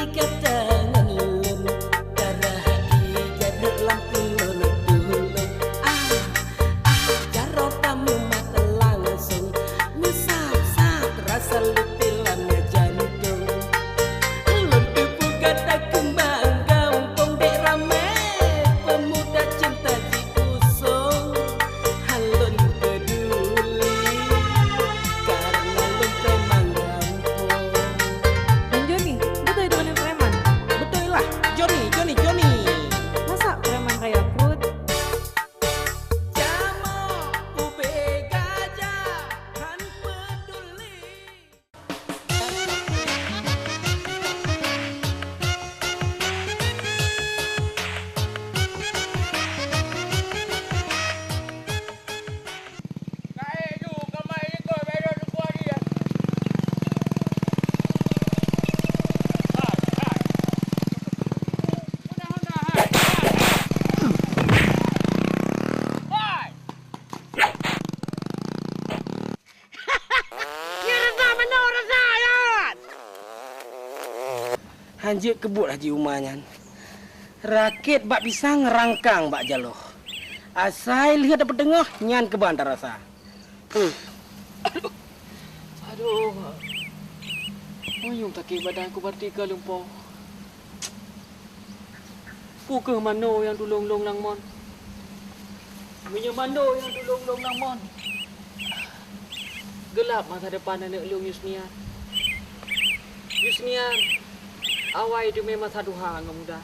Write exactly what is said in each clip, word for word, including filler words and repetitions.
Gata ngon lôn, darah di jaduk lam tulôn tulôn. Ah, ah, jaroe tamu mata langsung. Meusat-sat rasa lutée lam jantung. Lôn teupeue gata keumbang gampông dek ramé pemuda cinta jiusung. Hana lôn peuduli, karena lôn preman gampông. Joni, beutôi droeneuh preman? Beutôi lah, Joni, Joni, Joni. Masa preman kaya krut? Jamoe ubé gajah, han peuduli. Nyan rasa manoe rasa ayat! Han jeuet keubuet Haji Uma nyan. Rakét bak pisang, rangkang bak jaloh. Asai lheueh tapeuteungoh, nyan keuban tarasa. Aduh. Aduh. Meunyoe sakét badan ku, berarti ka lumpoh. Peu kheueh manoe nyang tulông lôn lam mon? Meunyoe manoe nyang tulông lôn lam mon, geulap masa depan aneuk lôn Yusnian. Yusnian, awai teumé masa tuha ngon muda.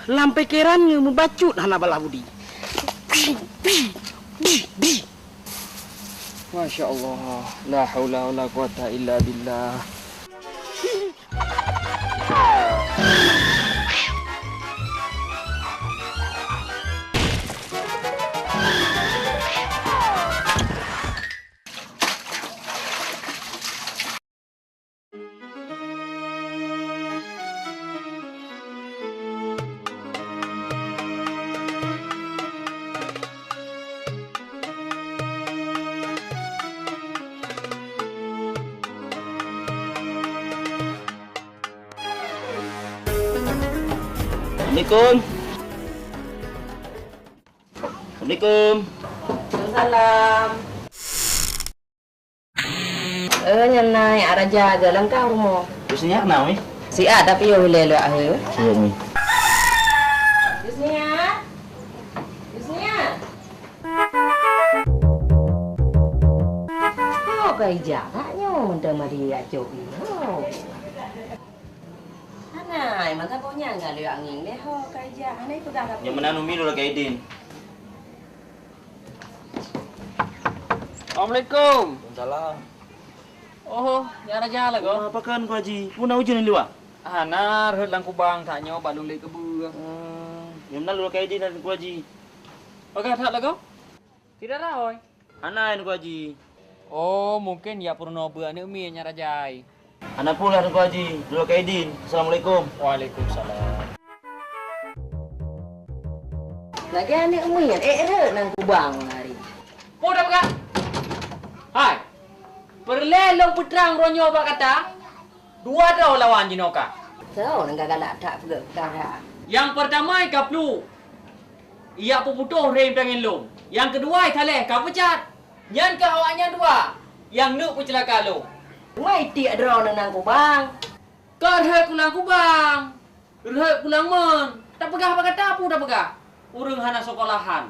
Lam pikeran nyoe mubacut hana balah budi. Masya Allah, la haula wala quwata illa billah. Assalamualaikum. Assalamualaikum. Waalaikumsalam. Eh, nyan na Nyak Raja geuh lam kah rumoh. Yusniat na, Mi? Siat, tapi yoh ilée leuak he. Siat, Mi. Yusniat? Yusniat? Oh, ka ija that nyoe, mantong mari acok nyoe. Hana, masa boh nyan ka leuak angén lé ho, ka ija. Hana ipeugah ka. Nyang meunan Umi lôn lakée idin. Assalamualaikum. Waalaikumsalam. Oh, Nyak Raja lagoe? Wah, pakon Teungku Haji? Peue na ujeuen di luwa? Hana, rhot lam kubang that nyoe bak lôn lé keubeue. Hmm, nyang meunan lôn lakée idin Teungku Haji. Pakon that lagoe? Tidak ada, oi. Hana, Teungku Haji. Oh, mungkin ya peurunoe beuet aneuk miet Nyak Raja. Hana peue lah, Teungku Haji. Lôn lakée idin. Assalamualaikum. Waalaikumsalam. Lagée aneuk miet, ék rhot lam kubang hari. Peue tapeugah? Hai! Peureulée lôn peutrang uroe nyoe bak gata, dua droe lawan jinoe ka. Soe nyang galak that peugah peukara? Nyang peurtama i kapluek, ijak peuputôh rém tangieng lôn. Nyang keudua i Saleh ka peucat. Nyan keuh awaknyan dua nyang neuk peuceulaka lôn. Wai tiek droeneuh lam kubang. Ka rhot kulang kubang. Rhot kulang mon. Tapeugah bak gata peue tapeugah? Ureuëng hana seukolahan.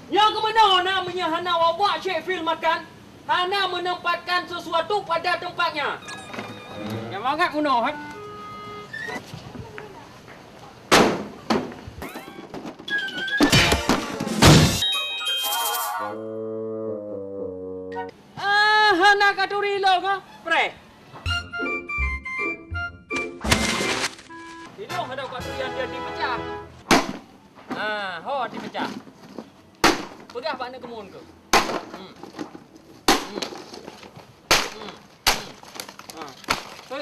Nyoe keumeunyoe na meunyoe hana wabak cek fil makan, hana menempatkan sesuatu pada tempatnya. Nyang mangat meunoe, hai. Ah, hana katuri lôn, ha? Preh. Ilôn hana katuri nyang jadi pecah. Ah, ho dipecah. Peugah bak aneuk keumuen keuh. Hmm. Hmm. Hmm. Hmm.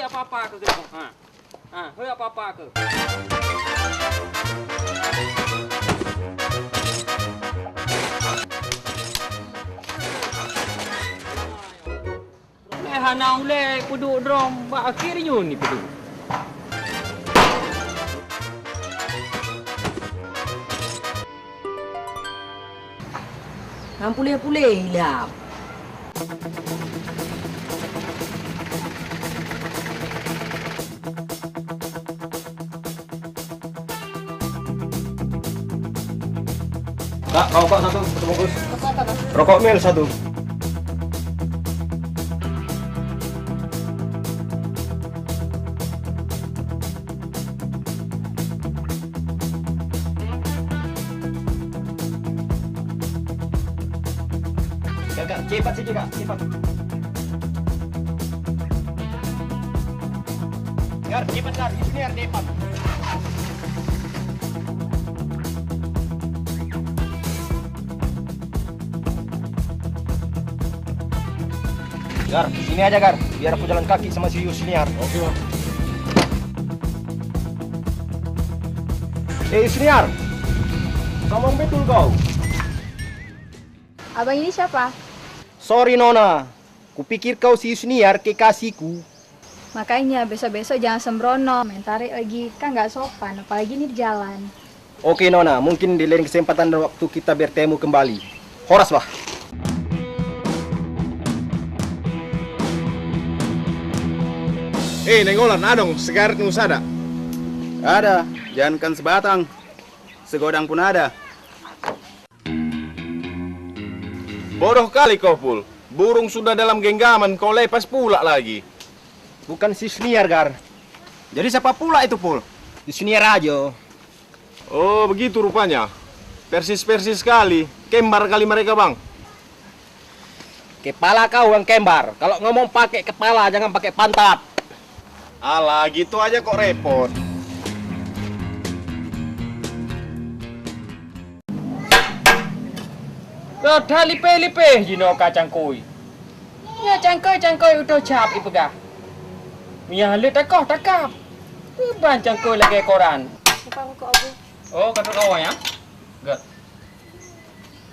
Apa-apa keuh keunoe? Ha. Ha, hei apa-apa keuh? Ulèe hana ulèe peuduek droe bak akhé nyoe ni peuduek. Han puléh-puléh ilap. Kak, rokok satu, satu bungkus. Rokok apa, Kak? Rokok Mil satu. Kak, Kak, cepat sikit, Kak, cepat. Gar, cepat, Gar, ini biar cepat. Gar, sini aja, Gar. Biar aku jalan kaki sama si Yusniar. Oke, Bang. Eh, Yusniar. Sombong betul kau. Abang ini siapa? Sorry, Nona. Kupikir kau si Yusniar kekasihku. Makanya besok-besok jangan sembrono, main tarik lagi. Kan nggak sopan, apalagi ini di jalan. Oke, Nona, mungkin di lain kesempatan dan waktu kita bertemu kembali. Horas, bah. Eh, Nainggolan, adong sigaret ngon usa dak? Ada, jangankan sebatang, segodang pun ada. Bodoh kali kau, Pul. Burung sudah dalam genggaman, kau lepas pula lagi. Bukan si Yusniar, Gar. Jadi siapa pula itu, Pul? Si Yusniar aja. Oh, begitu rupanya. Persis-persis sekali. Kembar kali mereka, Bang. Kepala kau yang kembar. Kalau ngomong pakai kepala, jangan pakai pantat. Alah, gitu aja kok repot. Rot that lipéh-lipéh jinoe ka cangkôi. Nyoe cangkôi-cangkôi utoh cap ipeugah. Meunyo leuet takoh takab. Ban cangkôi lagèe koran. Bukan kok, Abu. Oh, ka trok awai, ya? Gèt.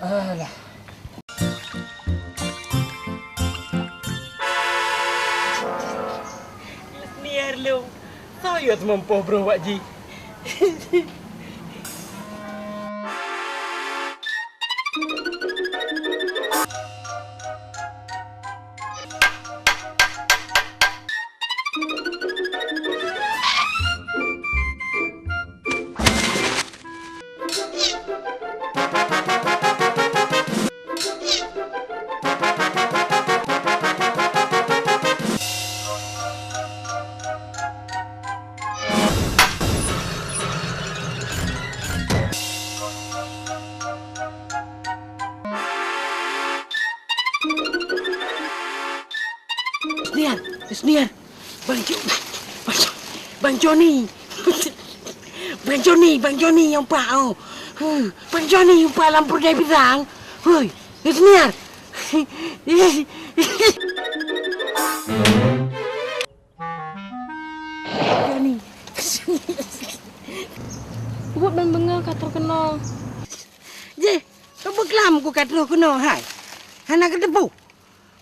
Alah. Niar lôn, soe nyang meumpoh broh bak jih. Yusniar, Yusniar. Bang Jo-, Bang Jo-, Bang Joni. Bang Joni, Bang Joni nyang pah, oh. Huh, Bang Joni nyang pah lam peureudai pisang. Hui, Yusniar. Joni. Buet ban beungoh ka troh keunoe. Jih, keu beuklam ku ka troh keunoe hai. Hana kateupeue.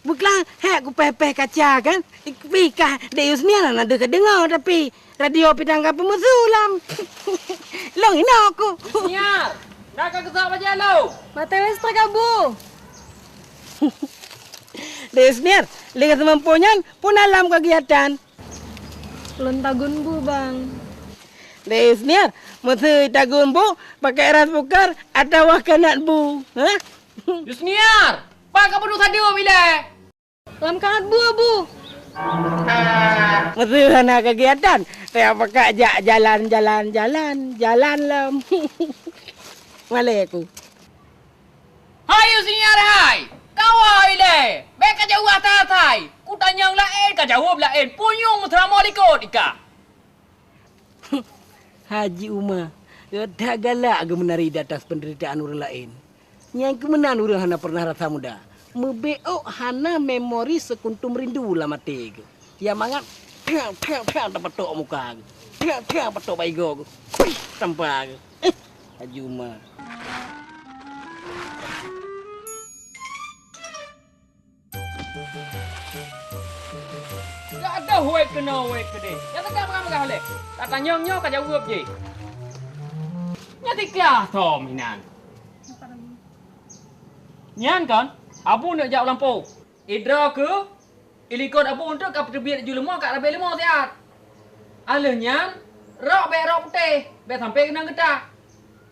Beuklam hek ku péh-péh kaca kan. Pih kah Dek Yusniar na deuh ka deungoe tapi radio pih dang ka peumeusu lam. Long inoe ku. Yusniar, na ka geusak bajèe lôn. Maté listrik, Abu. Dek Yusniar, lé ka seumampo nyan pun alam kegiatan. Lôn tagun bu, Bang. Dek Yusniar, meuseu tagun bu, pakai rice cooker atawa kanat bu, ha? Yusniar, pakon ka peuduek sadeuem ilèe? Lam kanat bu, Abu. Meuseu hana kegiatan, saya pakak jak jalan, jalan, jalan, jalan lom. Malèe ku. Hai Yusniar hai! Kawa ilèe! Bèk kajaweueb asai-asai! Kutanyong laén kajaweueb laén, punyueng meuseuramoe likot ika! Haji Uma, that galak geumeunari di atas peunderitaan ureueng laén. Nyang keumeunan ureueng hana peureunah rasa muda. Meubeuôk hana memori sekuntum rindu lam até geuh. Ya mangat. Tiang, tiang, tiang, tapatok muka geuh. Tiang, tiang, patok bak igoe geuh. Hui, tampa geuh. Eh, laju ma. Gadoh wék keunoe wék keudeh. Nyang teuka peugah-peugah lé. Tatanyong nyoe ka jaweueb jih. Nyan tiklah som inan. Nyan kon, Abu neuk jak u lampôh. Idroe keu ilikot Abu untuk ka peuteubiet ju leumo ka rabé leumo siat. Aleuh nyan, rok bék rok putéh, bék sampoe keunong geutak.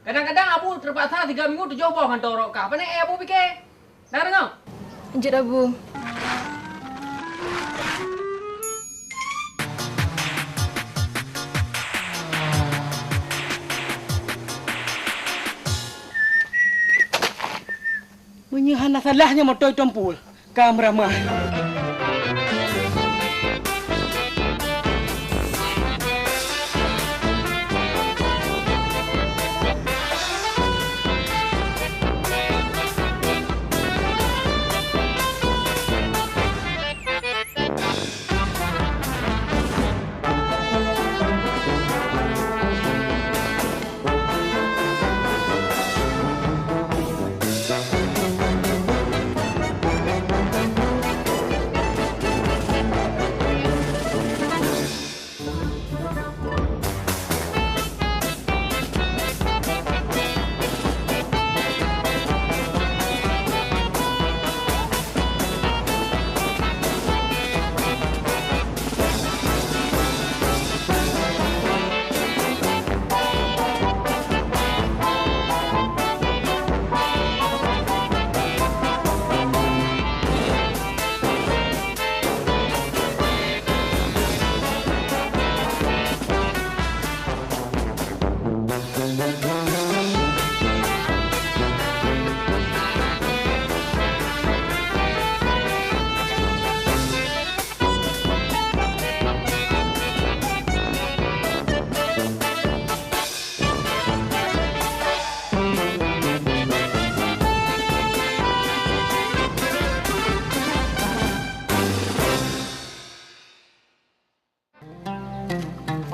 Kadang-kadang Abu teupaksa tiga minggu tujoh boh ngon rok kah. Pane éh Abu pike? Na deungoe? Jeuet, Abu. Meunyoe hana salah nyoe moto Tuan Pul, ka meuramah.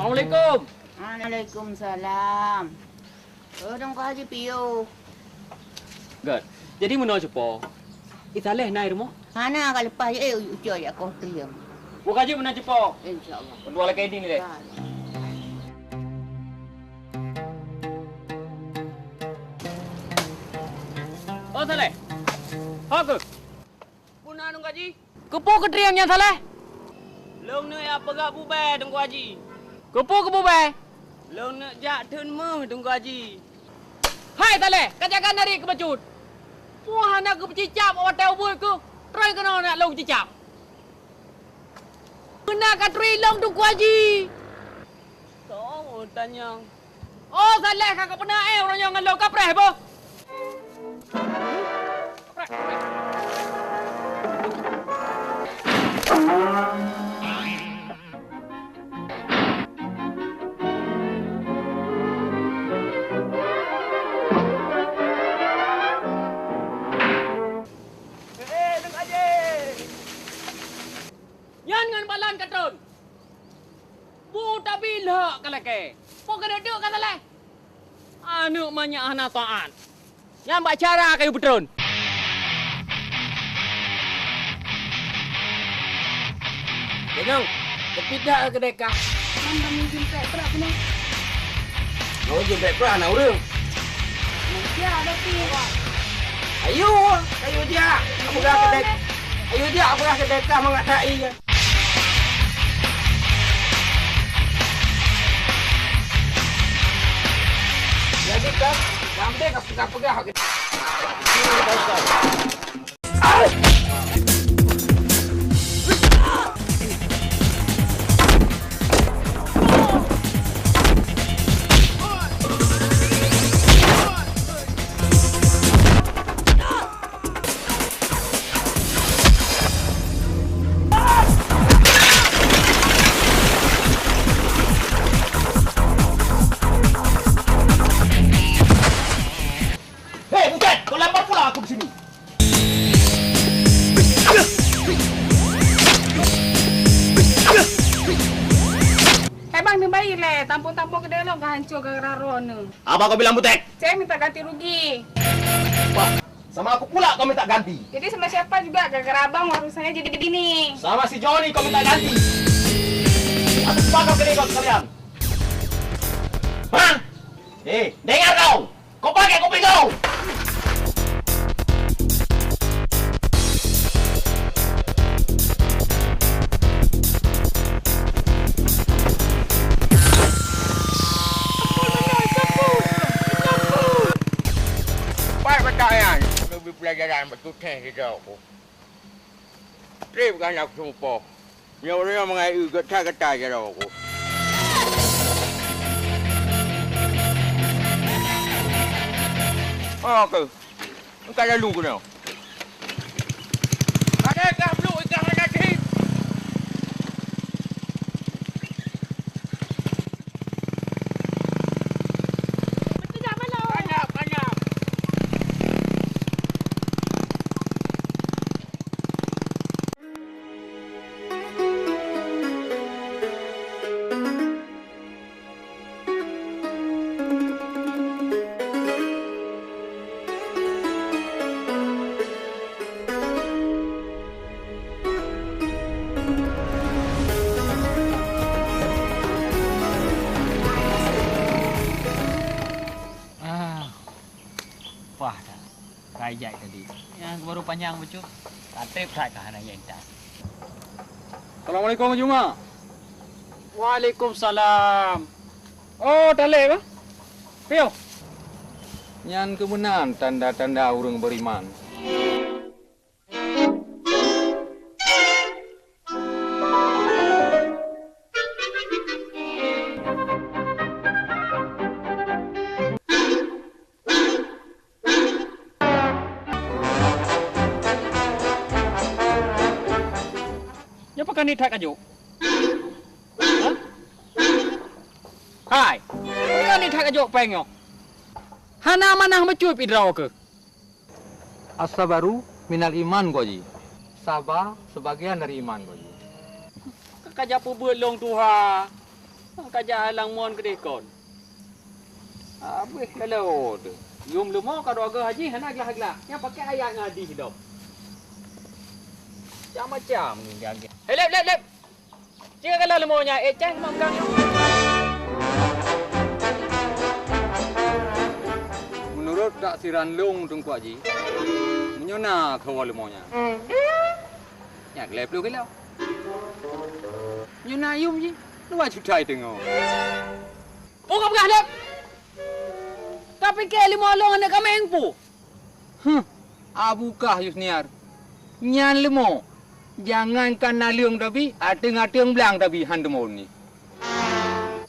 Assalamualaikum. Waalaikumsalam. Oh, Teungku Haji piôh. Gét. Jadi meunoe cupo. I Saleh na i rumoh? Hana, ka leupah jih, eh, ucok jak koh trieng. Buka jih meunoe cupo. Insya Allah. Dua lakèe idin lé. Ka. Oh, Saleh. Ho keuh? Peue na Teungku Haji? Keupeue keutrieng nyan Saleh? Lôn neuk jak peugah bubé Teungku Haji. Keupeue keu bubé? Lôn neuk jak theun méuh Teungku Haji. Hai Saleh, ka jaga narit keu bacut. Peue hana geupeucicab watèe ubeut keuh, trôh keunoe neuk lôn cicab. Peue na ka turi lôn Teungku Haji? Soe tanyong? Oh, Saleh ka, ka peuna, eh, ureueng nyoe ngon lôn kapreh boh. Kapreh, kapreh. Eh, eh, Teungku Haji. Nyan ngon balan ka trôn. Bu tabi lhok ka lakèe. Peue keuneuk duek ka Saleh? Aneuk manyak hana taát. Nyan bak cara kayue peutrôn. Deungoe, teupit dak keudè kah? Nyan kami jimpèk prak keunoe. Oh, jimpèk prak na ureueng. Manusia ada pi. Ayo, ayo jak. Ayo, ayo jak, peugah keudè kah mangat that ie. Jadi kan, sampai ka peugah-peugah. Hei, bukan! Kau lambat pula aku di sini. Tampung-tampung keudè lôn ka hancô gara-gara droeneuh. Apa kau bilang butek? Saya minta ganti rugi. Wah, sama aku pula kau minta ganti. Jadi sama siapa juga gara-gara abang warung saya jadi begini. Sama si Joni kau minta ganti. Aku bakar kedai kau sekalian. Hah? Eh, dengar kau! Kau pakai kuping kau! Pat mata nyan, keuneuk bri peulajaran bak tutoe sidroe ku. Trép keunan kuseumeupoh. Nyoe ureueng mangat geuta-geuta jaroe ku. Oh, keu. Engka lalu keunoe. Ada kah bluk ikan hana cit? Banyak, banyak. Ah, pah that. Ka ijak tadi. Nyang baru panyang bacut. Ka trép that ka hana nyang intat. Assalamualaikum, Haji Uma. Waalaikumsalam. Oh, taleb, bah? Piôh. Nyan keumeunan tanda-tanda ureueng beriman. Nyoe pakon nit that kajok? Hah? Hai, pakon nit that kajok péng nyoe? Hana manah meucut pih droe keuh. As-sabaru minal iman, Geuhaji. Saba sibagian dari iman, Geuhaji. Ka, ka jak peubeuet lôn tuha. Ka jak alang mon keudeh kon. Abéh lalu tu. Yum leumo ka dua Geuhaji hana glak-glak. Nyang pakai ayat ngon hadih dok. Macam-macam ni gagai. Hei, leb, leb, leb. Cik kala leumo nyan, eh, cai mak gang nyoe. Meunurot taksiran lôn Teungku Haji, meunyoe na kawa leumo nyan, nyan lhèe ploh kilo. Nyoe na yum jih, dua juta teungoh. Peue ka peugah lom? Ka pike leumo lôn aneuk kaméng peue? Huh, Abu kah Yusniar. Nyan leumo. Jangankan naleueng tabi, ateueng-ateueng blang tabi han teumon ni.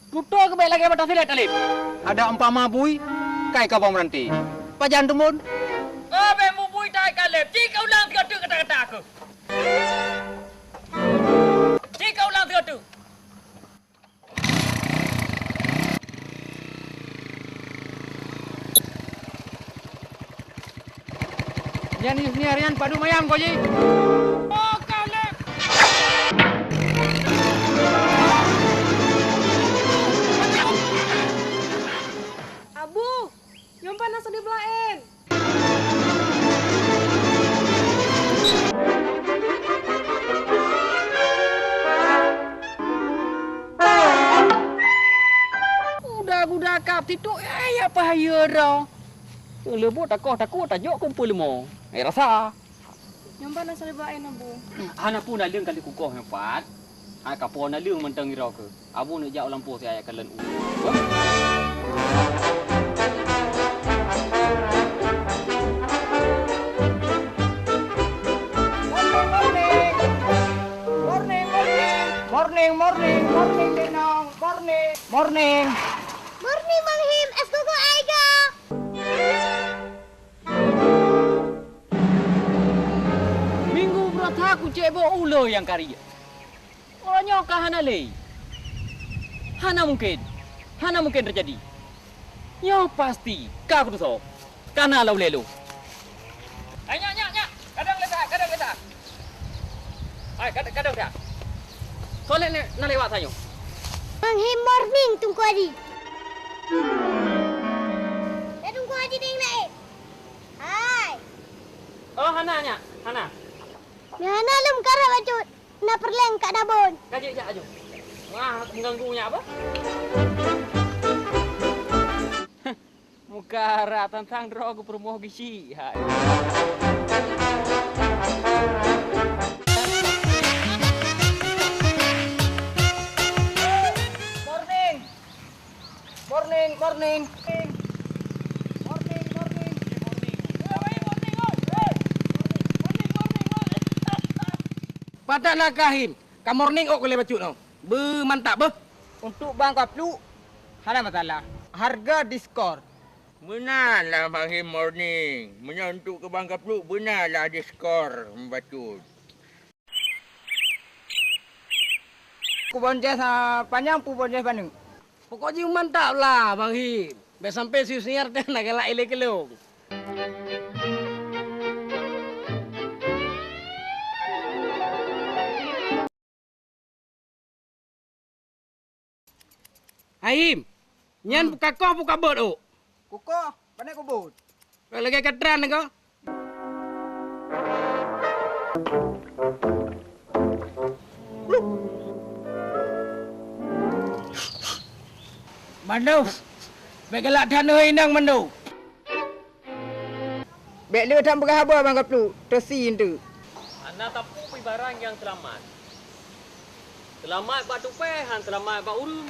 Tutoe keuh bèk lagèe bata silet, Talib. Adak umpama bui, kai ka bang meurante. Pajan teumon? Oh, bèk mubui tai ka lép. Ci ka ulang sigoe teuk kata-kata keuh. Ci ka ulang sigoe teuk. Nyan Yusniar nyan padub mayam ko jih. Abu, nyoe pat na sideb laén. Guda-guda kap titok, eh, ya payah droe. Leubeh takoh takot tajok kumpul leumo. Eh, rasa. Nyoe ban na sideb laén, Abu. Hana peue naleueng kali kukoh nyoe pat. Hai ka po naleueng mantong ngiroe keuh. Abu neuk jak u lampôh siat jak kalon u. Morning, morning. Morning, morning. Morning, morning. Morning, Denong. Morning. Morning. Morning, Bang Him. Es koko ai ga? Minggu beurata kucék boh uleue nyang kariek. Uroe nyoe ka hana lé. Hana mungken. Hana mungken teujadi. Nyoe pasti ka kutusoe. Ka na lam ulèe lôn. Hai, nyak, nyak, nyak! Kadang lé that, kadang lé that! Hai, kad-, kadang that! Soe lé na lewat tanyoe? Bang Him, morning, Teungku Haji. Ya, Teungku Haji, deng naik. Hai. Oh, hana, nyak. Hana. Nyan hana lom karab bacut. Na peureulèe ka dabon. Ka jeuet jak aju. Wah, mengganggu nyak apa? Muka rata tang droe geupeurumoh gisi, hai. Morning. Morning, morning. Morning, morning. Patak na kahim. Ka morning ôk lé bacut nyoe. Beu mantap beuh. Untuk bang kapluk, hana masalah. Harga diskor. Meunan lah Bang Him morning. Meunyoe untuk keu bang kapluk, beuna lah diskor bacut. Kubon jai sa panyang, pubon jai baneuk. Pokok jih mantap lah Bang Him. Bèk sampai siusiar teh na galak ilé keulong. Haim, nyan buka koh buka bot ôk. Kukoh, pane kubot. Lagèe katran ko. Mano, bèk galak that neuhôi inong mano. Bèk le that peugah haba bang kapluk, teusi eunteuk. Hana tapui barang nyang seulamat. Seulamat bak tupèe, han seulamat bak ureueng.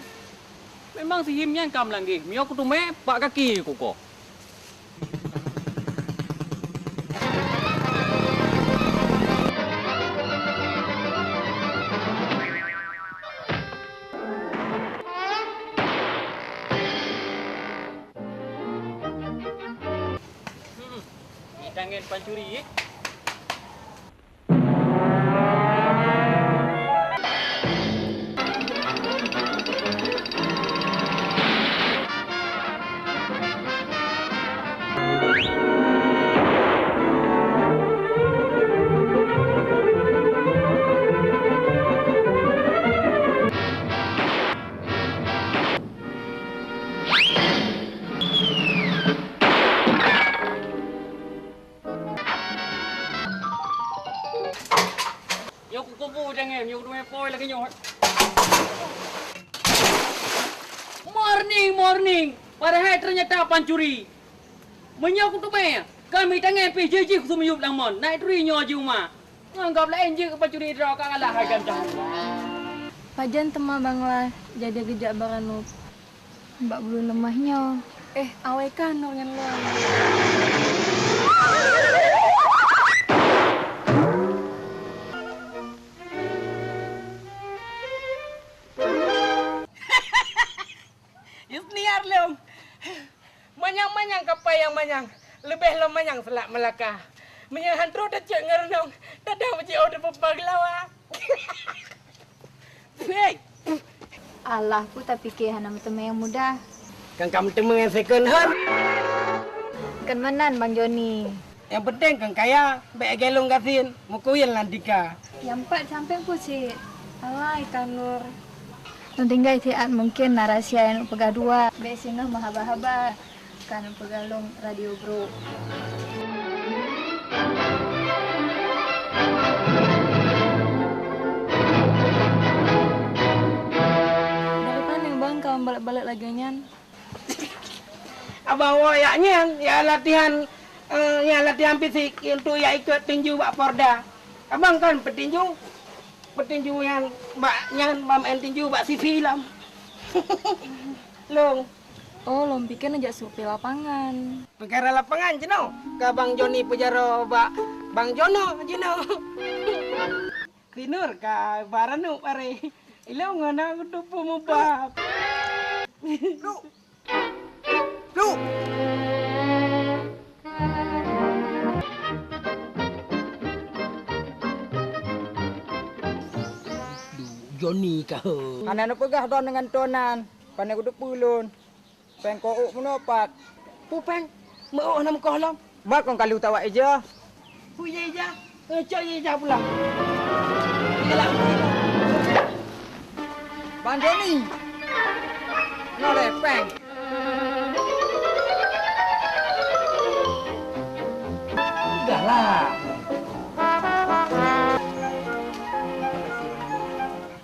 Memang si Him nyan ka meulanggeh, meunyoe kuteumé bak kaki kukoh. Hmm, di tangan pancuri, eh. Nyoe kukubu jangan, nyoe kuteumé pôi lagèe nyoe. Morning, morning. Padahai ternyata pancuri. Meunyoe kuteumé, kami tangai pih jih-jih kuseumiyueb lam mon. Naik turi nyoe jih uma. Anggap laén jih pancuri droe ka kalah hai gam jahat. Pajan teuma Bang Lah jadi geujak baranub. Bak buleuen leumah nyoe. Eh, awai ka nurun ngon lôn. Yusniar lôn. Manyang-manyang kapai nyang manyang, leubeh lom manyang seulak Melaka. Meunyoe han trok tacok ngon reunong, dadang meujiôh teupeu baglawa. Hei! Alah, peue tapike hana meuteumé nyang mudah. Kan ka meuteumé nyang second hand. Kan meunan, Bang Joni. Nyang penting kan kaya, bèk lagèe lôn gasien, meukuyen lam tika. Nyang pat sampéng pusét. Alai ka Nur. Lôn tinggai siat mungken na rahsia nyang peugah dua. Bèk singoh meuhaba-haba. Kan peugalong radio, Bro. Dari pane bang kawan balek-balek lagèe nyan? Abang woe jak nyan, jak latihan, eh, jak latihan fisik untuk jak ikot tinju bak Porda. Abang kan peutinju, peutinju nyan bak nyan, bak maén tinju bak C C lom. Long. Oh, lôn pike neujak survei lapangan. Peukara lapangan jinoe, ka Bang Joni peujaroe bak Bang Jono jinoe. Si Nur ka baranub aré. Ilôn ngon na geuteupeue mubab. Pluk! Pluk! Duh, Joni ka, he. Hana neupeugah droeneuh ngon tonan, pane kuteupeu lôn. Péng keu ôk meunoe pat. Peue péng? Meu ôk hana meukoh lom. Mat kon kalu tawak ija. Peue ija-ija? Eh, cok ija-ija pulang. Iyalah. Bang Joni. Oleh pèng. Udahlah.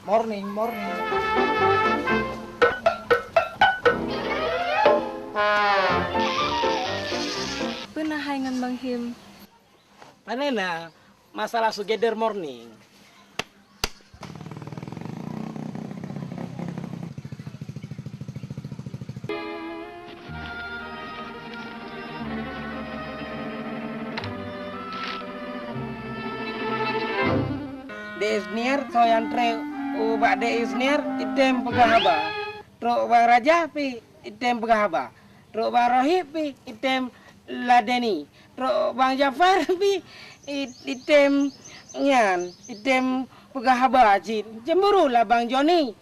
Morning, morning. Peue na hai ngon Bang Him? Pane na masalah together morning. Dek Isniar, soe nyang trép ubak Dek Isniar, item peugah haba. Trok Bang Raja pih item peugah haba. Trok Bang Rohib pih item ladeni. Trok Bang Jafar pih i-, item nyan, item peugah haba cit. Cemburu lah Bang Joni.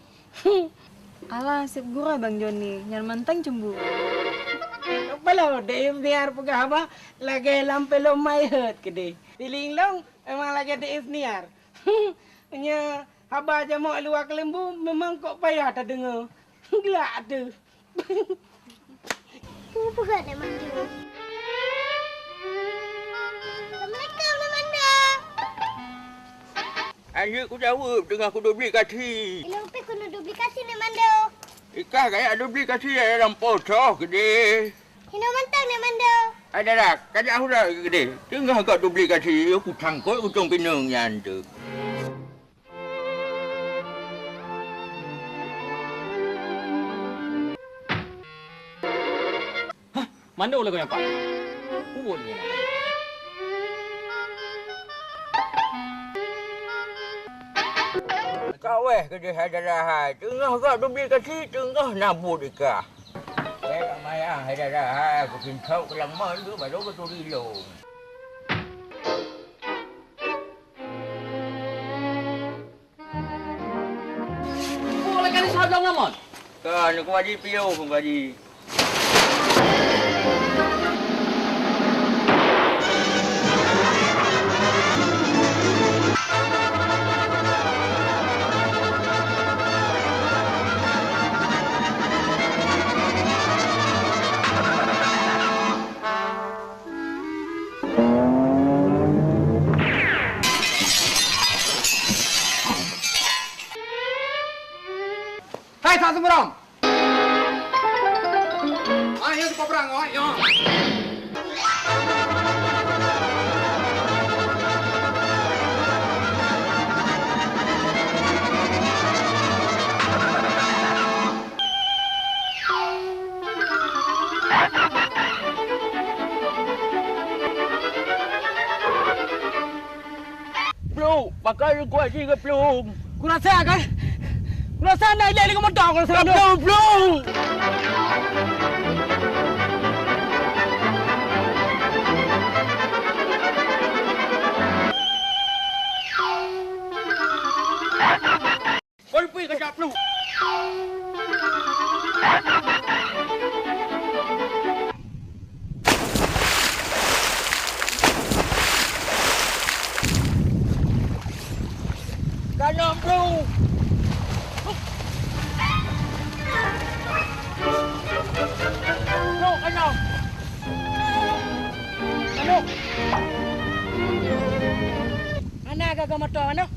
Alah, seb gura Bang Joni, nyan mantong cemburu. Paloe Dek Isniar peugah haba lagèe lam filem My Heart keudeh. Feeling lôn memang lagèe Dek Isniar. Nyan haba jamok luwa keuleumbu memang kok payah tadeungoe. Glak teuh. Peue peugah lé Mandum? Assalamualaikum, Lé Mandum. Anjeuk kujaweueb teungoh kudublikasi. Ilôn pih keuneuk dublikasi, Lé Mandum. Ikah kajak dublikasi dalam poh soh keudeh. Hinoe mantong, Lé Mandum. Ai dara, kajak hura keudeh. Teungoh kudublikasi, kucangkot ujông pineung nyan teuk. Hah, mandum lagoe nyan, Pak? Ubon nyan. Kaweh keudeh hai dara hai, teungoh gak dublikasi, teungoh na buet ikah. Hai, tak payah hai dara hai, kusintok keulang mon tu, baru kuturi lôn. Peue lagèe nyan saboh ngon mon? Ka, Teungku Haji piôh, Teungku Haji. Hai, Sak Seumeurom! Hai, nyoe sipa prang, hai, nyoe! Plueng, pakon Teungku Haji geuplueng? Kurasa kan? Kurasa na ilèe lé ngon moto, kurasa. Geuplueng, plueng! Kon pih kajak plueng. Keunoe plueng. Plueng keunoe. Keunoe. Hana gaga moto, keunoe.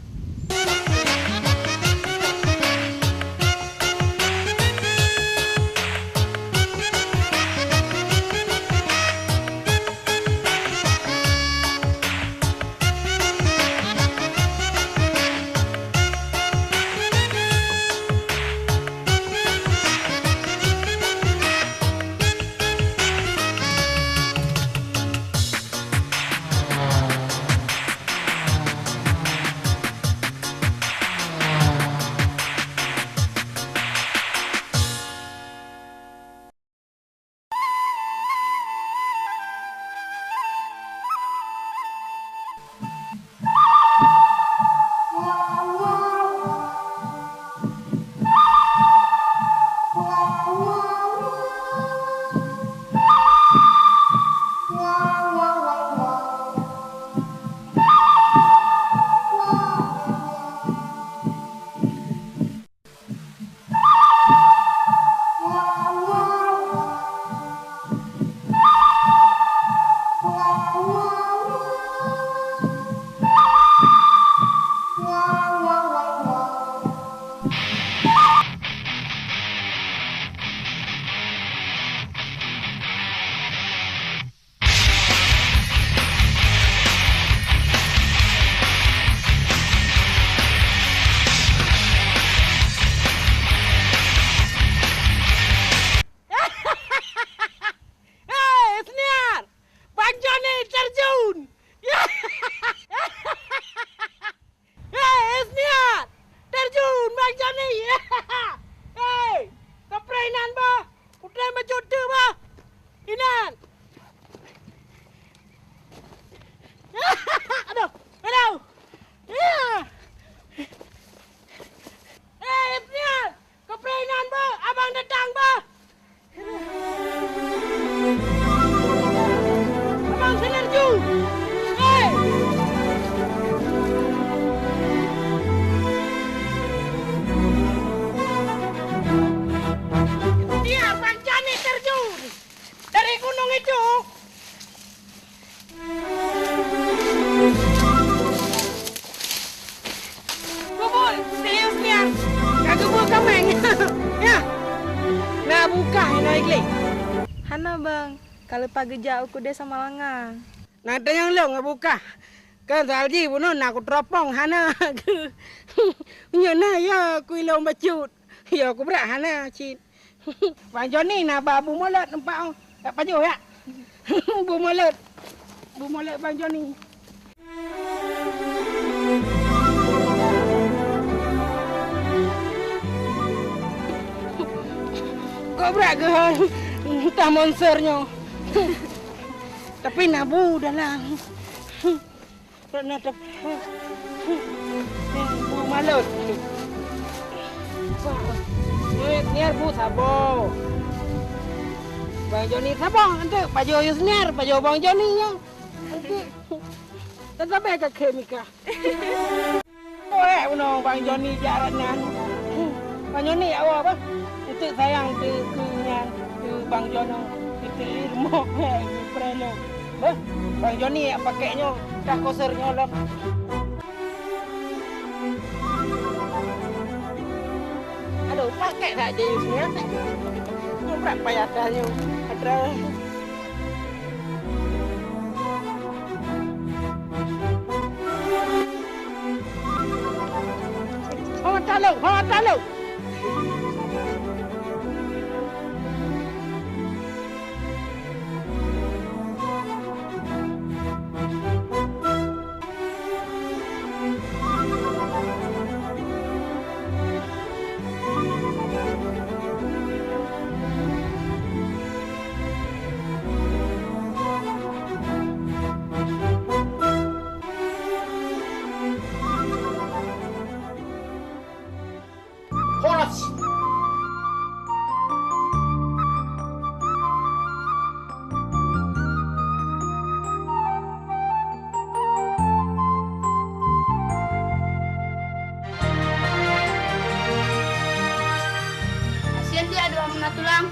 Hei, kapreh inan bah! Kutem bacut teuk bah! Inan! Aduh! Aduh! Ya! Hei, Ibnian! Kapreh inan bah! Abang datang bah! Abang sinerju! Hei! Dia Bang Jani terjun dari gunung itu. Bubul, serius nian. Ka geubeuet kaméng. Ya. Na bukah inoe gleh. Hana, Bang. Ka leupah geujak u keudè Samalanga. Na teunyang lôn ngon bukah. Kan salji bunoe na kuteropong hana. Nyoe na ya kuilôn bacut. Ya kubrak hana cit. Bang Joni na ba bu mulod nampak oh. Tak pajoh ya. Bu mulod. Bu mulod Bang Joni. Kok brat geuhon entah monster nyoe. Tapi na bu dalam. Pernah tep-, bu malot. Niat bu saboh. Bang Joni saboh, ente pajoh Yusniar, pajoh Bang Joni nyoe. Ente. Dan sampai ke Mika. Weh, unoe Bang Joni jarat nyan. Bang Joni awak apa? Ente sayang ke, ke nyan, ke Bang Jono. Ente ilmu, weh, prelo. Beh, Bang Joni yak pakai nyoe, dah koser nyoe lom. Aduh, pakai tak je Yus ni, eh? Nyoe brat payah dah nyoe. Aduh. Ho talong, ho talong. Horas. Kasian dia dua mena tulang.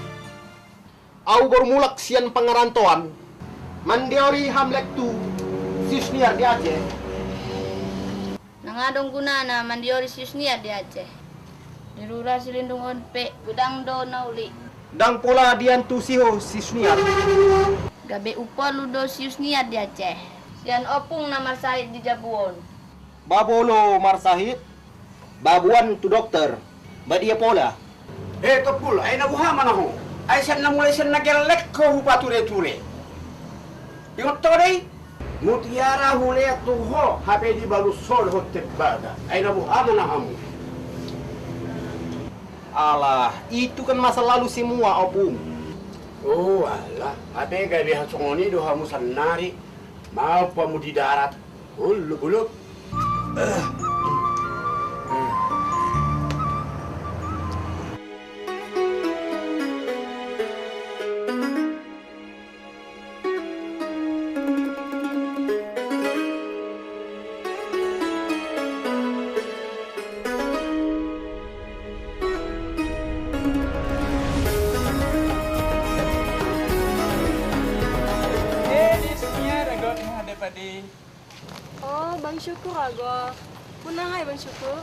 Au Bormulak sian Pangarantoan. Mandiori Hamlet tu, Sisniar di Aceh. Nanga dong guna na Mandiori Sisniar di Aceh. Dirura silindung onpek, gudang do na ulik. Dang pola diantu siho Sisniar. Gabe upor ludo Sisniar di Aceh. Sian opung na Marsahid di Jabuon. Babolo Marsahid, Babuan tu dokter, badia pola. He Topul, ai na buha manaho? Ai sen na mulai sen na gelek ko hupa ture-ture. Ingot to dei? Mutiara hulek tuho, hape di balu sol ho tebada. Ai na buha manahamu? Alah, itu kan masa lalu semua, Opung. Oh, alah, hape gabe hasongoni do hamu sanari. Mau pamu di darat. Uluk-uluk. Eh, di sini ada got mah ada padi. Oh, Bang Syukur agoe. Peue na hai Bang Syukur?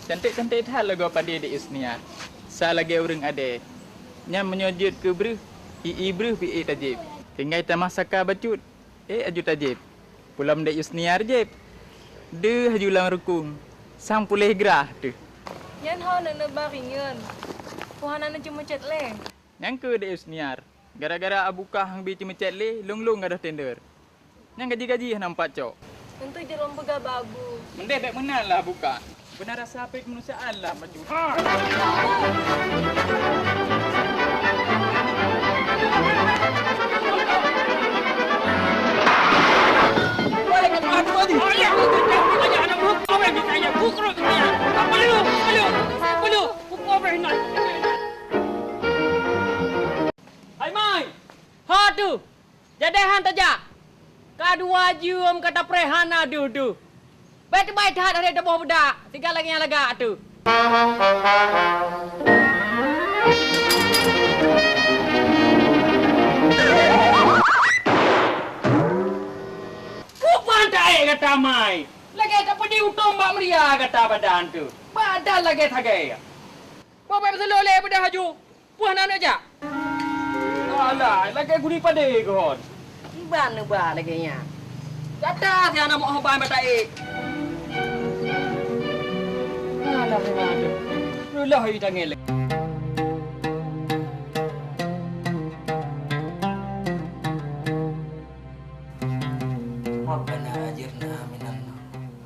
Cantik-cantik that lagoe padi Dek Yusniar. Sa lagée ureuëng adée. Nyan meunyoe jeuet keu breuh, i-i breuh pih ék tajieb. Tinggai tamah saka bacut, ék aju tajieb. Pulam Dek Yusniar jieb. Deuh aju lam rukung, sang puléh grah teuh. Nyan ho neuneuk ba ringeun. Peue hana neuceumeucét lé? Nyang keu Dek Yusniar. Gara-gara Abuka hang bi ceumeucét lé, lôn-lôn gadôh tender. Nyang gaji-gaji hana meupat cok. Untuk jeuet lôn peugah bak Abu. Meudeh bék meunan lah Abuka. Beuna rasa peuet keumanusiaan lah maju. Hai mai! Ho tu! Jadeh han tajak. Ka dua jeuem ka tapreh hana deuh-deuh. Bèk teubai that haré taboh beudak, sigat lagèe nyang lagak teuh. Kuban taék gata mai. Lagèe tapeudi utông bak meuria gata badan teuh. Badan lagèe sagèe. Boh bèk peuseuleuh lé beudah laju. Peue hana neujak? Alah, lagèe guri padé keuhon. Kiban neuba lagèe nyan. Gata si hana meu'oh ban bak taék. Alah, aduh. Reuloh yu tangieng lé. Rabbana ajirna minan nar.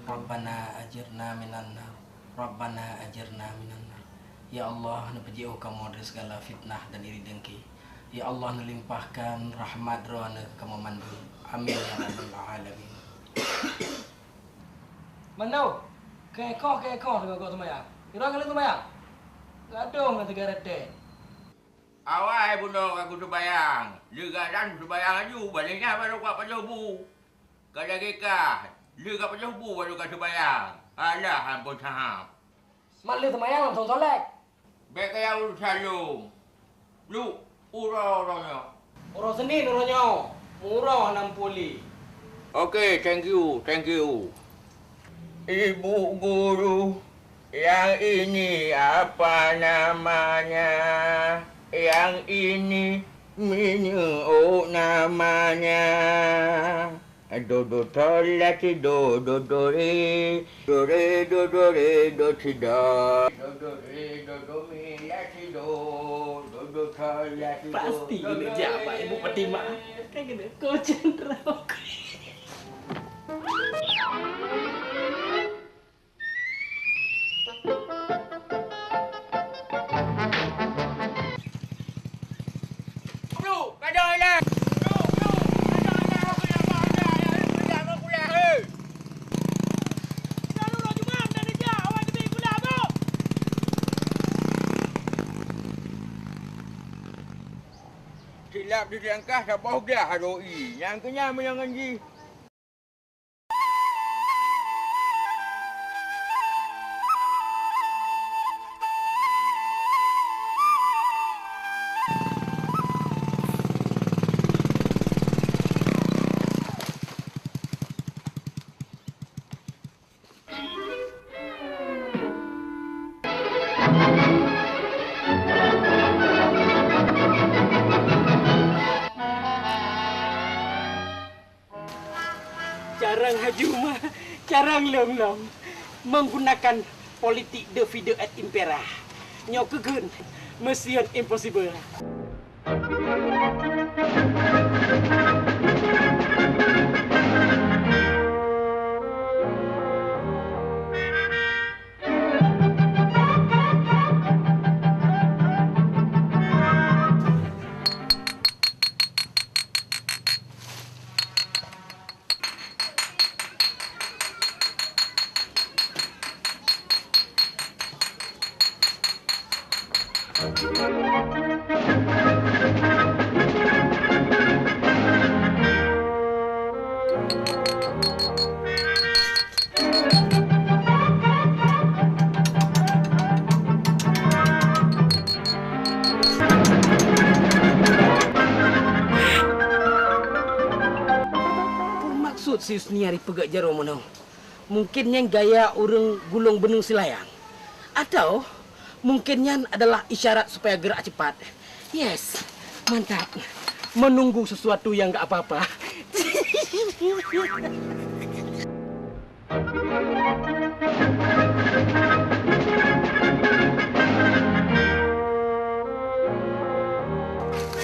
Rabbana ajirna minan nar. Rabbana ajirna minan nar. Ya Allah, neupeujiôh kamoe dari segala fitnah dan iri dengki. Ya Allah, neulimpahkan rahmat Droeneuh keu kamoe mandum. Amin ya rabbal alamin. Mano, keukoh-keukoh teungoh gok seumayang. Kira kali seumayang. Gadong na tiga rete. Awai bunoe ka kuseumbayang. Leugadan seumbayang laju, baleh nyan baru ka pajoh bu. Ka lagèe kah, lheueh ka pajoh bu baru ka seumayang. Alah, ampôn saham. Mat lheueh seumayang langsông solek. Bèk kaya urosan lôn. Lu, uroe-uroe nyoe. Uroe Senin uroe nyoe. Meuuroe hana meupuléh. Oke, thank you, thank you. Ibu guru, yang ini apa namanya? Yang ini minyeuk namanya. Do do tho la ti do, do do re, do re do do re do ti do. Do do re do do mi la ti do, do do tho la ti do. Pasti do kena do jak re. Pak Ibu Fatimah. Kan kena kocen rokok. Silap di langkah saboh glah roi, nyang keunyan meunyoe ngon jih. Carang haju mah, carang lom-lom. Menggunakan politik divide et impera. Nyoe keugeuen, mission impossible. Peue maksud si Yusniar jipeugét jaroe meunoe? Mungken nyan gaya ureuëng gulong beuneueng silayang. Atau mungken nyan adalah isyarat supaya gerak cepat. Yes, mantap. Menunggu sesuatu yang gak apa-apa.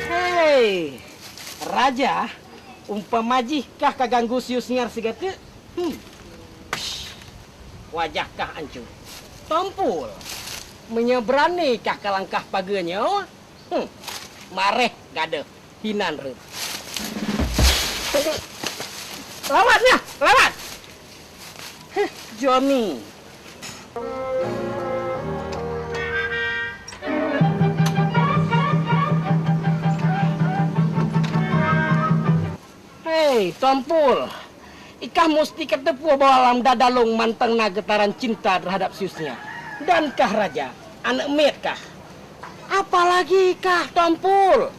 Hei, raja, umpama jih kah ka ganggu si Yusniar sigateuk? Hmm. Psh, wajah kah ancu. Tompul, meunyoe beurani kah ka langkah pageue nyoe, hmm, maréh gadôh hinan reuet. Lawat nyoe, lawat! Heh, Joni. Hei, Tompul! Ikah musti kateupeue bahwa lam dada lôn mantong na geutaran cinta terhadap si Yusniar. Dan kah raja, aneuk miet kah. Apalagi kah Tompul!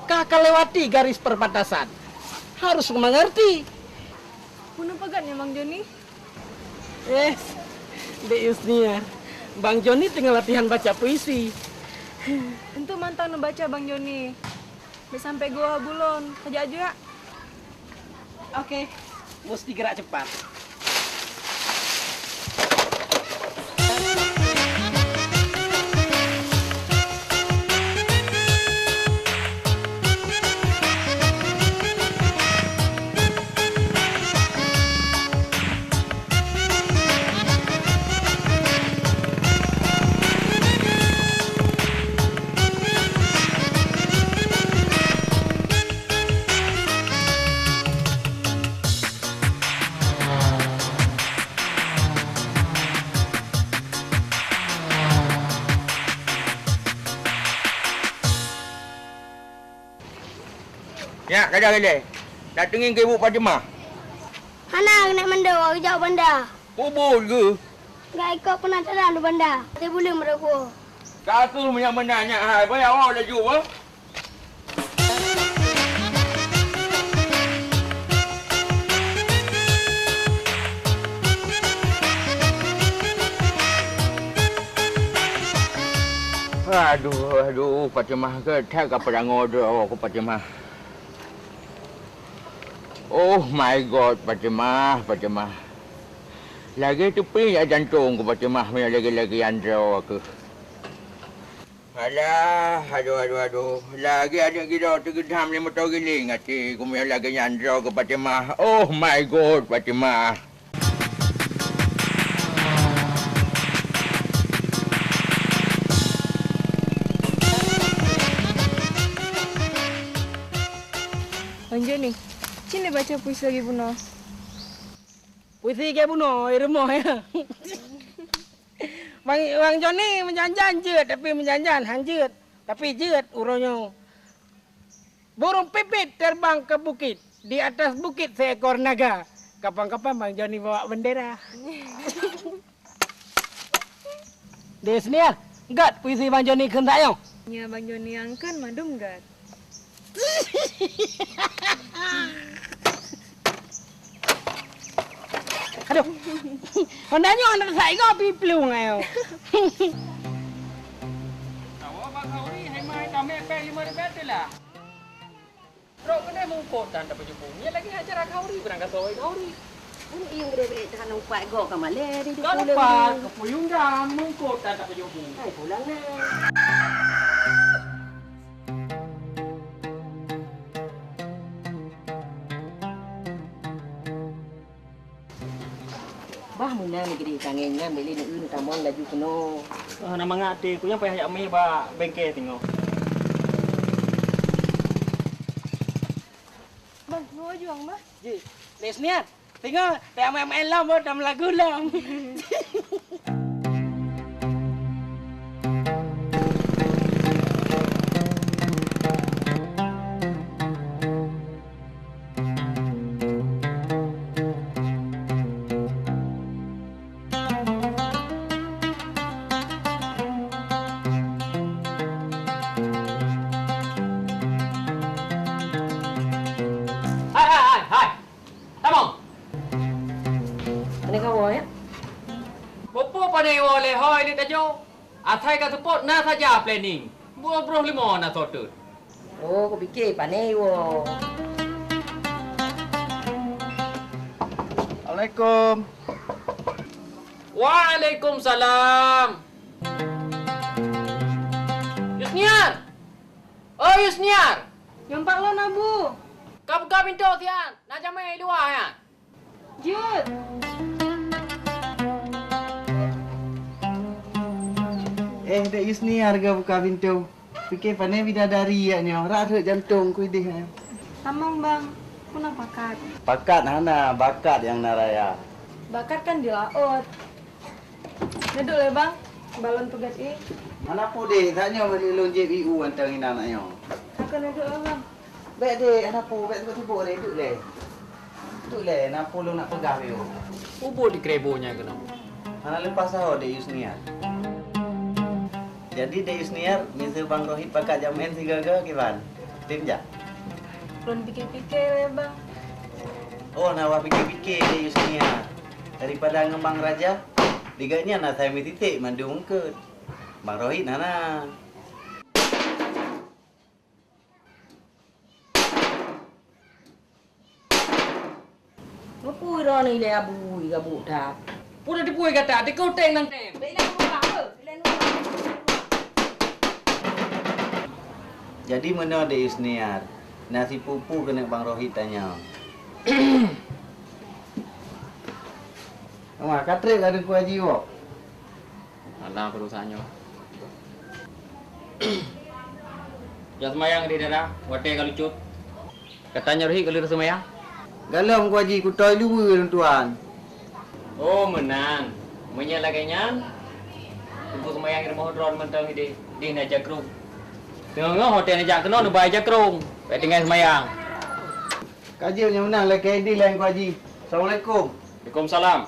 Kah kalewati garis perbatasan. Harus mengerti. Peue neupeugah nyan, Bang Joni? Eh, Dek Yusniar. Bang Joni teungoh latihan baca puisi. Enteuk mantong neubaca, Bang Joni. Bèk sampai geuwoe buleuen, kajak-jak. Oke, musti gerak cepat. Nyak, ka jak ilèe. Tateungieng keu Ibu Fatimah. Hana, keuneuk mandum, awak geujak u banda. Peue buet geuh? Gak ikot peunataran u banda. Teuh buleuen meureuboh. Ka keuh meunyo meunan nyak hai, bah awak laju, bah. Aduh, aduh, Fatimah, keu that ka peurangoe droe ku, Fatimah. Oh my God, Fatimah, Fatimah. Lagèe teupiep jak jantông ku, Fatimah, meunyo lagèe-lagèe nyan droe keuh. Alah, aduh, aduh, aduh. Lagèe aneuk gidong teugeudam lé moto giléng até ku meunyo lagèe nyan droe keuh, Fatimah. Oh my God, Fatimah. Lanjut ni. Cit neubaca puisi lagèe bunoe. Puisi lagèe bunoe, i rumoh, ya. Bang, Bang Joni meujan-jan jeuet, tapi meujan-jan han jeuet. Tapi jeuet uroe nyoe. Burung pipit terbang ke bukit, di atas bukit seekor naga. Kapan-kapan Bang Joni bawa bendera. Dek Yusniar, gèt puisi Bang Joni kheun that nyoe. Nyoe Bang Joni nyang kheun mandum gèt. Aduh. Honda nyoe hana teusak igoe pi plueng ayo. Tawoe bak khauri, hai mai tamèe péng limong ribèe teulah. Trok keudeh mungkot tan tapeujubung. Nyan lagèe acara khauri, beurangkasoe khauri. Aneuk iyong geude bèk tahan lupa goe ka malèe di. Ka lupa, keupuyueng dam mungkot tan tapeujubung. Hai pulang na. Bah meunan neugri tangieng nyan, bèk lé neueu neutamong laju keunoe. Ah, na mangat até ku nyang payah jak mé bak bengke singoh. Bah, nyoe juang, Bah. Ji, Lesniat, singoh, teuamai-amai lom, oh, tam lagu lom. Hai, hai, hai, hai! Tamong! Pane kawoe, ya? Peue-peue pane woe lé hôi lé tajo? Asai ka seupôt na saja planning. Dua ploh lima na soe teut. Oh, kupike pane iwoe. Assalamualaikum. Waalaikumsalam. Yusniar! Oh, Yusniar! Nyang bak lôn, Abu. Ka buka pintoe siat, na jamé i luwa nyan. Jeuet! Eh, Dek Yusni hareuga buka pintoe. Pike pane bidadari yak nyoe, rak rhot jantong kuideh nyoe. Tamong, Bang, peue na pakat? Pakat hana, bakat nyang na raya. Bakat kan di laôt. Neuduek lé, Bang, balon peugét ie. Hana peue deh, sak nyoe bari lôn jieb ie u mantong inan nyoe. Ka keuneuk duek lé, Bang. Bèk deh, hana peue, bèk sibuk-sibuk lé, duek lé. Duek lé, na peue lôn nak peugah bak u. Ubit di krebo nyan keunoe. Hana leupah saho Dek Yusniar. Jadi Dek Yusniar, miseue Bang Rohit pakat jak meu'en sigoe-goe kiban? Tem jak? Lôn pike-pike lé, Bang. Oh, na wah pike-pike Dek Yusniar. Daripada ngon Bang Raja, di gobnyan asai meusitek mandum eungkôt. Bang Rohit hana. Meupui droeneuh ilèe abui gabuk that. Peue teupui gata, teuka uteng nang tem. Bèk ilèe nurah, bèk ilèe nurah. Jadi meunoe Dek Yusniar, na sipeue-peue keuneuk Bang Rohit tanyong. Wah, ka trép ka Teungku Haji woe. Alah, peue dosa nyoe. Jak seumayang di dara, watèe ka lucut. Gata nyoe Rohit ka lheueh seumayang? Galom Teungku Haji, kutoe luweue lôn tuan. Oh, meunan. Meunyoe lagèe nyan, Teungku seumayang di rumoh droe mantong ideh, dih na jakrong. Teungoh-ngoh watèe neujak keunoe neuba jakrong, bèk tinggai seumayang. Ka jeuet nyang meunan, lakèe ideh lé Teungku Haji. Assalamualaikum. Waalaikumsalam.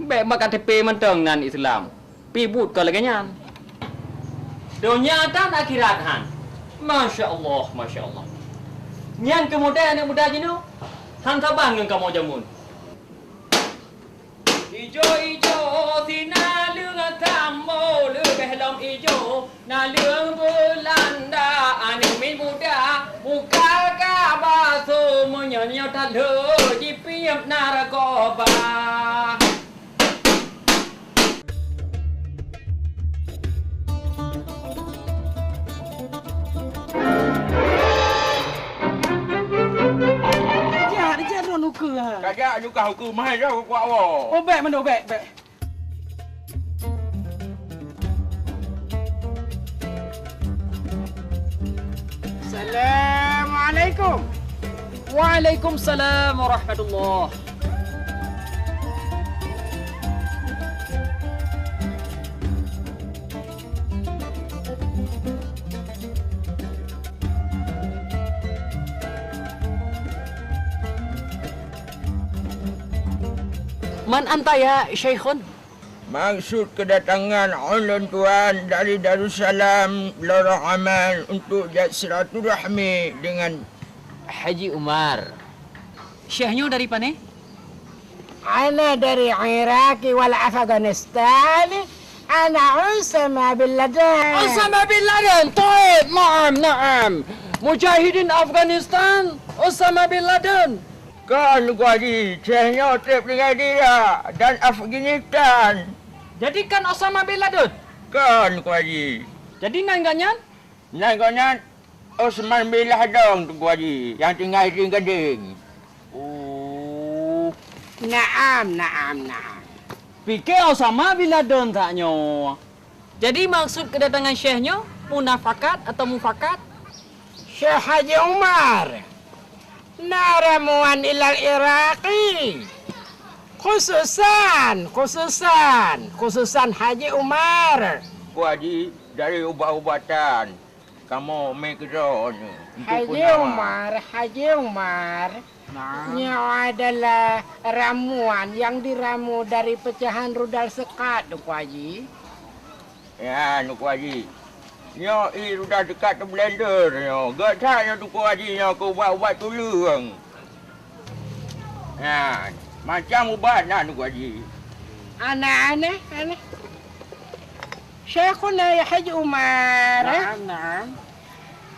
Bèk bak K T P mantong nan Islam. Pih buet ka lagèe nyan. Donya tan akhirat han. Masya Allah, masya Allah. Nyan keuh model aneuk muda jinoe. Han saban ngon kamoe jameun. Ijo-ijo si naleueng tambo leubeh lom ijo. Naleueng Beulanda aneuk miet muda, muka ka baso meunyoe-nyoe that lheueh jipiep narkoba. Rijak, rijak droe ukeue ha. Kajak nyukah ukeue mahai lom kuat woe. Oh, bèk meunoe, bèk, bèk. Assalamualaikum. Waalaikumsalam warahmatullah. Man anta ya Syaikhun? Maksud kedatangan ulôn tuan dari Darussalam Lorong Aman untuk jak silaturahmi dengan Haji Umar. Syekh nyoe dari pane? Ana dari Iraq wal Afghanistan. Ana Osama bin Laden. Osama bin Laden, taib, naam, naam. Mujahidin Afghanistan, Osama bin Laden. Kon, Teungku Haji, Syekh nyoe trép tinggai di Irak dan Afghanistan. Jadi kon Osama bin Laden? Kon, Teungku Haji. Jadi nan gobnyan? Nan gobnyan Osman bin Laden, Teungku Haji, nyang tinggai di Gadeng. Oh. Naam, naam, naam. Pike Osama bin Laden that nyoe. Jadi maksud kedatangan Syekh nyoe munafakat atau mufakat? Syekh Haji Umar na ramuan ilal Iraqi. Khususan, khususan, khususan Haji Umar. Teungku Haji, dari ubat-ubatan kamoe mé keudroe nyoe untuk Haji peunawa. Umar, Haji Umar. Naam. Nyoe adalah ramuan yang diramu dari pecahan rudal sekat, Teungku Haji. Ya, Teungku Haji. Nyoe ie rudal sekat teublender nyoe. Gét that nyoe Teungku Haji nyoe keu ubat-ubat tuleueng. Ya, macam ubat na Teungku Haji. Aneh, aneh, aneh. Syaikhuna ya Haji Umar. Naam, naam.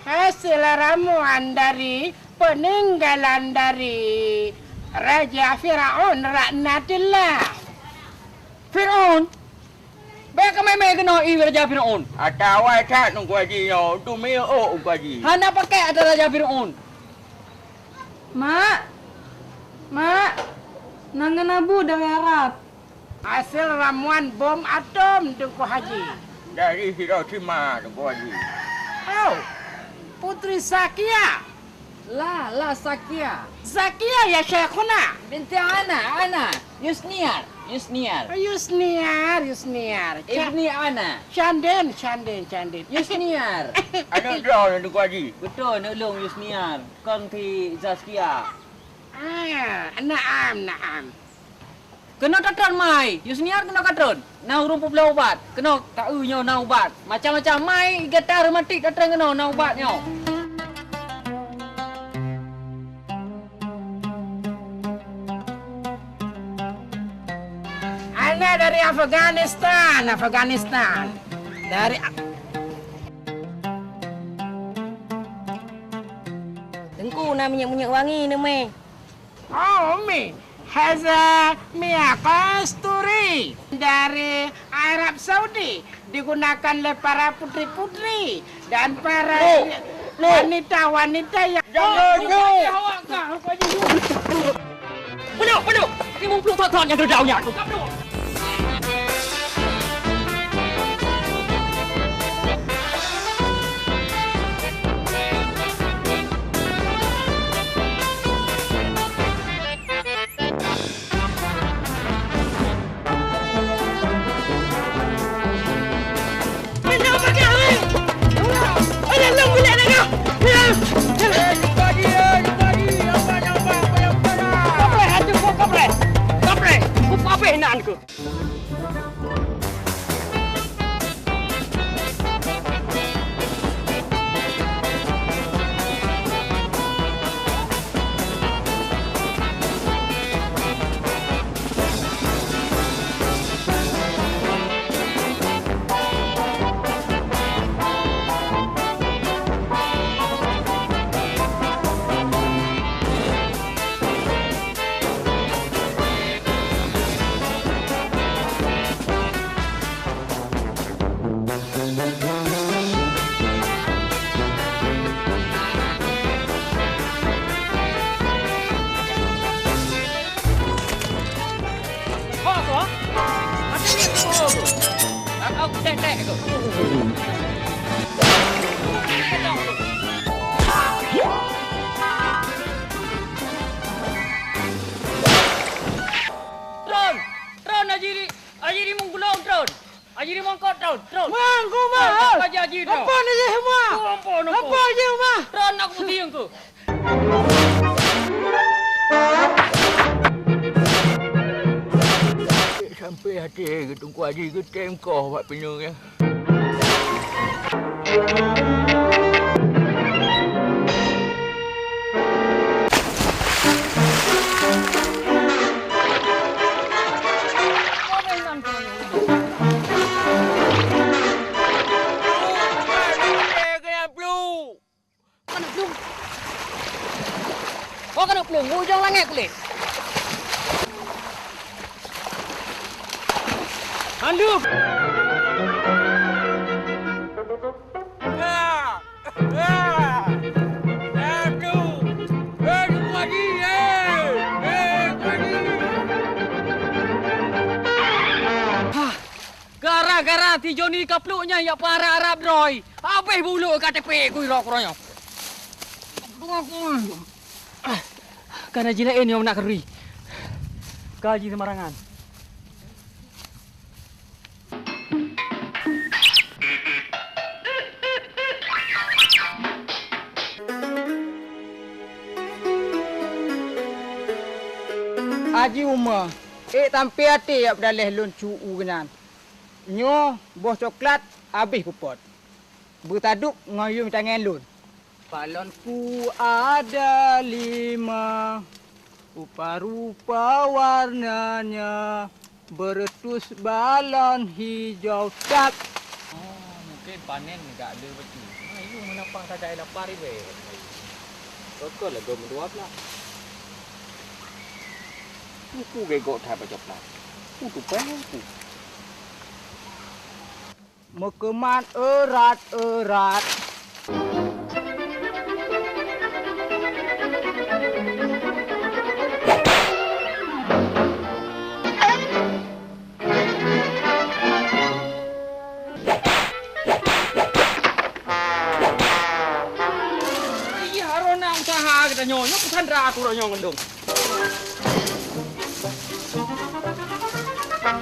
Hasil ramuan dari peninggalan dari Raja Firaun laknatillah. Firaun? Bèk ka mé-mé keunoe ie Raja Firaun. Ata awai that Teungku Haji nyoe, untuk miyueb Teungku Haji. Hana pakai ata Raja Firaun. Mak, mak, nan ngon Abu dari Arab. Hasil ramuan bom atom, Teungku Haji. Dari Hiroshima, Teungku Haji. Oh, Putri Sakia. La, la Sakia. Sakia ya, Syekhuna. Binti Ana, Ana. Yusniar, Yusniar. Yusniar, Yusniar. Ca- Ibni Ana. Canden, Canden, Canden. Yusniar. Aneuk droe, Teungku Haji. Beutôi, aneuk lôn Yusniar. Kon ti Zaskia. Ah, naam, naam. Keunoe tatron mai, Yusniar keunoe katron. Na ureueng peubloe ubat, keunoe taeu nyoe na ubat. Macam-macam mai gata reumatik tatron keunoe na ubat nyoe. Ana dari Afghanistan, Afghanistan. Dari A-, Teungku, na minyeuk-minyeuk wangi neumè. Oh, Umi, haza minyak kasturi dari Arab Saudi, digunakan oleh para putri-putri dan para wanita-wanita yang... Jangan, Teungku! Penuh, penuh! Ini mumpung thon-thon nyang geudau nyan. Kapreh, aduh, kapreh. Kapreh. Kupabrèh nan keuh. Tron! Tron, Haji Ri-, Haji Rimong Gulong, Tron! Haji Rimong Kot, Tron! Tron! Mang, ku mah! Tron, Haji, Haji, Tron! Apa ni, Mah? Oh, ampun, ampun. Apa je, Mah? Tron, nak kusieng ku. Sampai hati Teungku Haji geutem koh bak pineung nyan. Keuneuk plueng. Oh, keuneuk plueng, u ujong langét kulét. Mandum! Hah! Gara-gara si Joni kapluek nyan jak peuharab-harab droe, habéh bulu K T P ku irok uroe nyoe. Ka na jilaén nyang meunak keuri. Ka jiseumarangan. Haji Uma, ék sampai até jak peudaleh lôn cu u keunan. Nyoe boh coklat habéh kupot. Beutadub ngon yum tangen lôn. Balonku ada lima, rupa-rupa warnanya, beretus balon hijau. Cak! Oh, mungkin panen gak ada betul. Nah, yum meunapah sagai lapar ibe. Rokok lego meudua blah. Uku gegok that baca plah. Uku peh uku. Meukeumat erat-erat. Nyoe, nyoe peusandra aku roh nyoe ngon dong.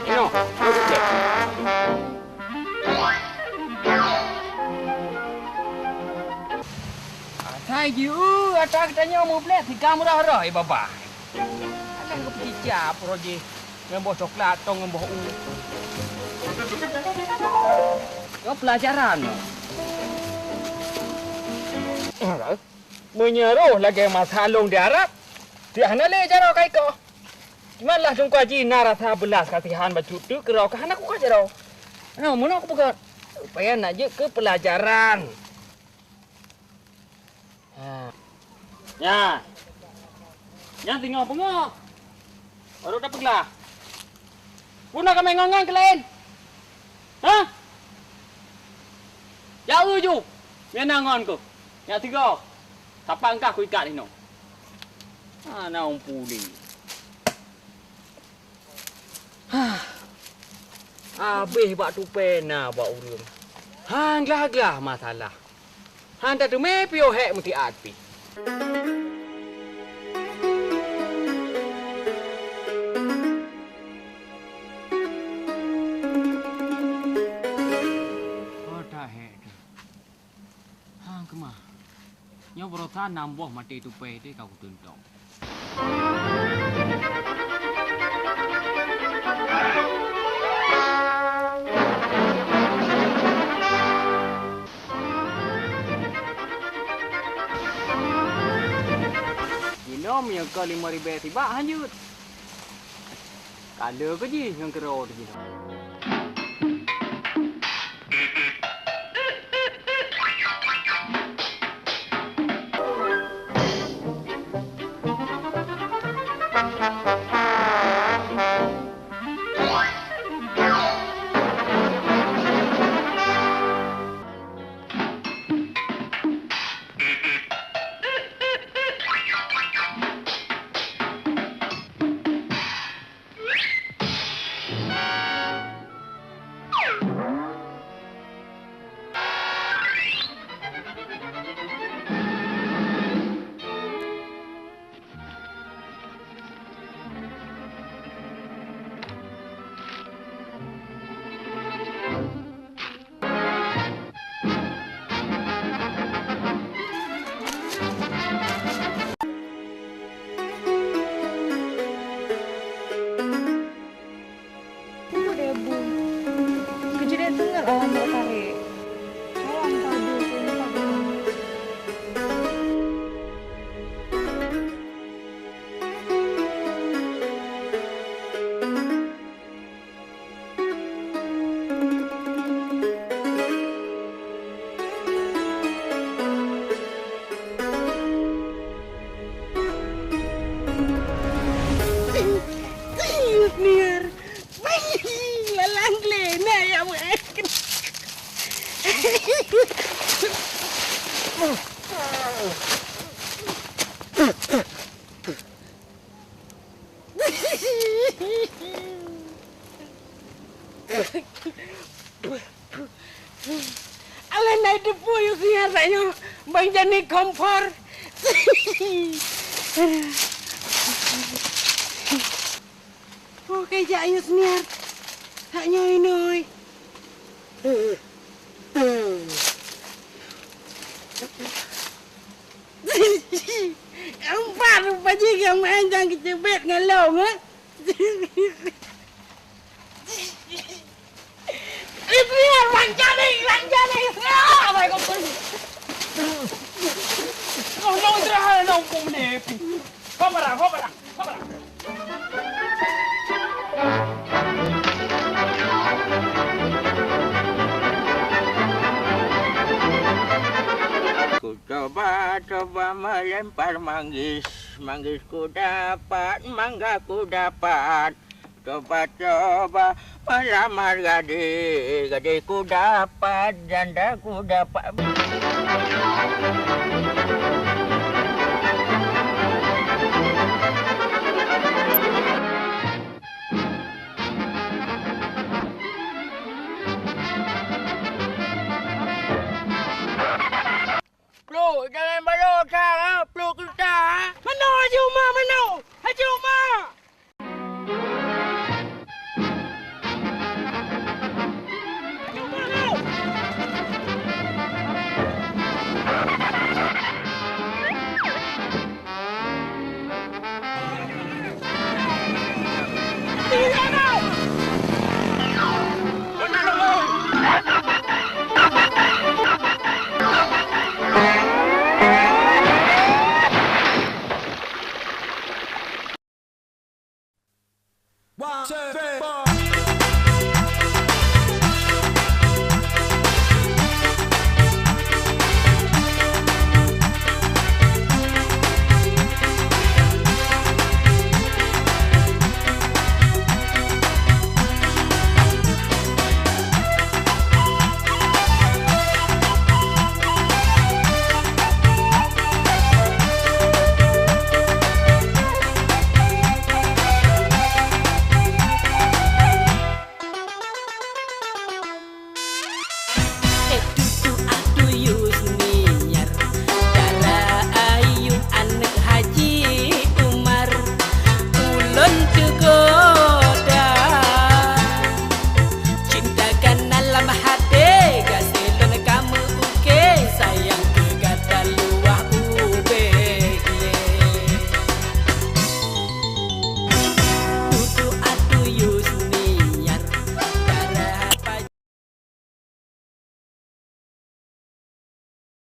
Nyoe, nyoe bukét. Asai jieu ata geutanyoe mublek siga murah roh, eh, babah. Alah geupeucicap roh jih ngon boh coklat tong ngon boh u. Nyoe pelajaran nyoe. Meunyoe roh lagèe masa lôn di Arab, tiah hana lé jaroe ka ikoh. Cuman lah teungku haji na rasa beulas kasihan bacut teuk keurau ka hana kukoh jaroe. Nah, meunoe kupeugah, supaya na jeuet keu peulajaran. Ha. Nyan. Nyan singoh beungoh. Baru tapeuglah. Puna kamoe ngon-ngon keu laén? Hah? Jak eu ju. Nyan na ngon ku. Nyak tiga. Sapat engkah kuikat inoe. Hana umpuli. Hah. Habéh bak tupée na bak ureuëng. Han glah-glah masalah. Han tateumé piôh hék meutiat pih. Oh, tahék tu. Ha, keumah. Nyoe baroesa nam boh maté tupée teuh ka kutuntông. Jinoe meunyoe ka limong ribée sibak hanjeuet. Ka le keu jih ngon keudroe teuh jinoe. Tunggu deh, Bu. Kejadian tengah lah anak tarik. Sayang padu, sayang padu. Niar. Lalang glé na ya, Mak. Alah nai teupeu yue sihat tanyoe, bang jani kompor. Oh, kejak yue sihat. Tanyoe inoi. Empat rupa jih nyang main nyang keuceubet ngon lom, eh? Ibrian, Bang Jani, Bang Jani, ah, Bang Jani. Oh, no, Ibrian, no, kau ni. Kau parah, kau parah, kau parah. Ku coba-coba melempar manggis, manggis ku dapat, mangga ku dapat. Coba-coba melamar gadis, gadis ku dapat, janda ku dapat.